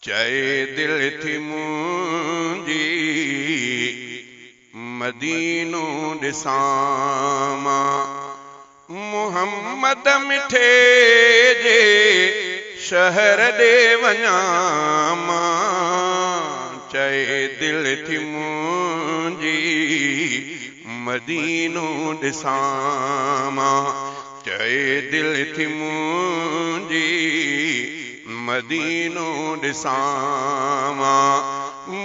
چئي دل ٿي منهنجي مدينو ڏسان مان محمد مٺي جي شهر ڏي وڃان مان چئي دل ٿي منهنجي مدينو ڏسان مان چئي دل ٿي منهنجي مدينو ڏسان مان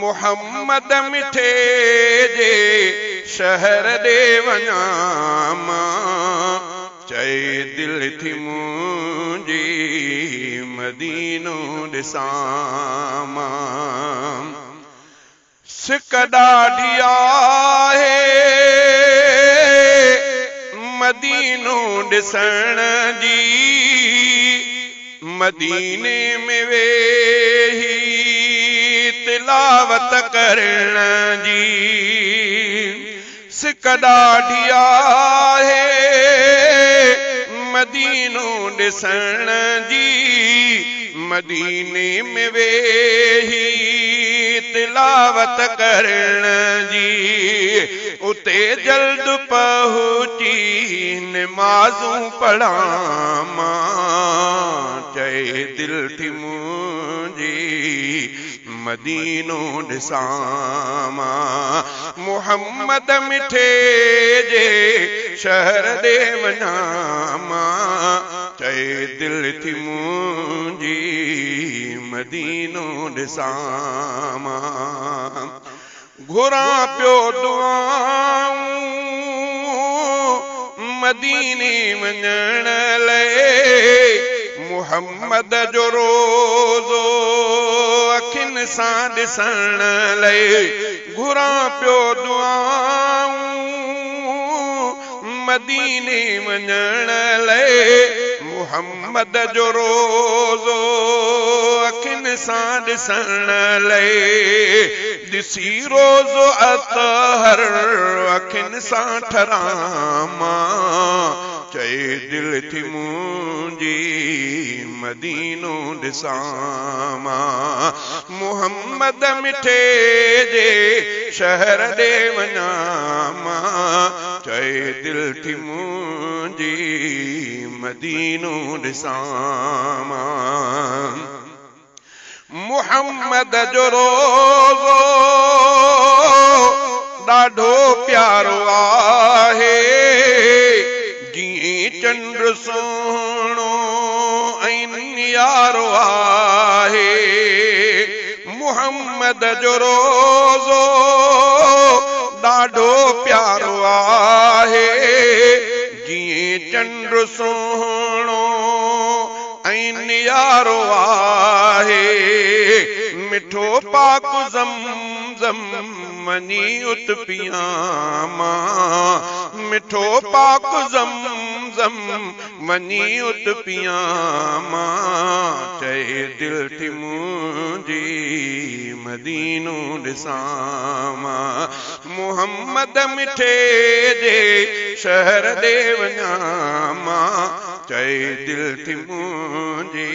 محمد مٺي جي شهر ڏي وڃان مان چئي دل ٿي منهنجي مدينو ڏسان مان سڪ ڏاڍي آهي مدينو ڏسڻ جي مديني ۾ ويهي تلاوت ڪرڻ جي سڪ ڏاڍي آهي مدينو ڏسڻ جي مديني ۾ ويهي تلاوت ڪرڻ جي اتي جلد پهچي نمازون پڙهان مان چئي دل ٿي منهنجي مدينو ڏسان مان محمد مٺي جي شهر ڏي وڃان مان چئي دل ٿي منهنجي مدينو ڏسان مان گهران پيو دعائون مديني وڃڻ لئي محمد جو روزو اکين سان ڏسڻ لئي گهران پيو دعائون مديني وڃڻ لئي محمد جو روزو اکين سان ڏسڻ لئي ڏسي روزو اطهر اکين سان ٺران مان چئي دل ٿي منهنجي مدينو ڏسان مان محمد مٺي جي شهر ڏي وڃان مان چئي دل ٿي منهنجي مدينو ڏسان مان محمد جو روزو ڏاڍو پيارو آهي جيئن چنڊ سهڻو ۽ نيارو آهي محمد جو روزو ڏاڍو پيارو آهي جيئن چنڊ سهڻو ۽ نيارو آهي مٺو پاڪ زمزم وڃي ات پيان مان مٺو پاڪ زمزم وڃي ات پيان مان چئي دل ٿي منهنجي مدينو ڏسان مان محمد مٺي جي شهر ڏي وڃان مان چئي دل ٿي منهنجي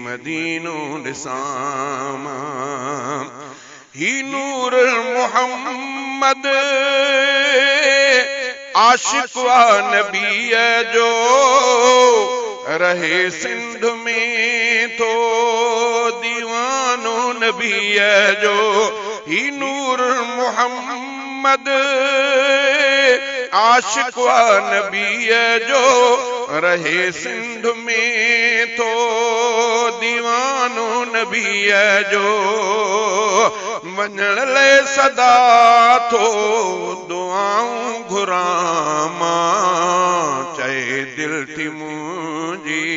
مدينو ڏسان مان هي نور محمد عاشق آ نبيء جو رهي سنڌ ۾ ٿو ديوانو نبيء جو هي نور محمد عاشق آ نبيء جو رهي سنڌ ۾ ٿو ديوانو نبيء جو وڃڻ لئي سدا ٿو دعائون گهران مان چئي دل ٿي منهنجي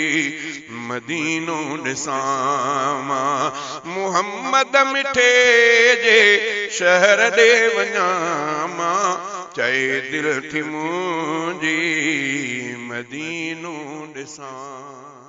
مدينو ڏسان مان محمد مٺي جي شهر ڏي وڃان مان چئي دل ٿي منهنجي مدينو ڏسان.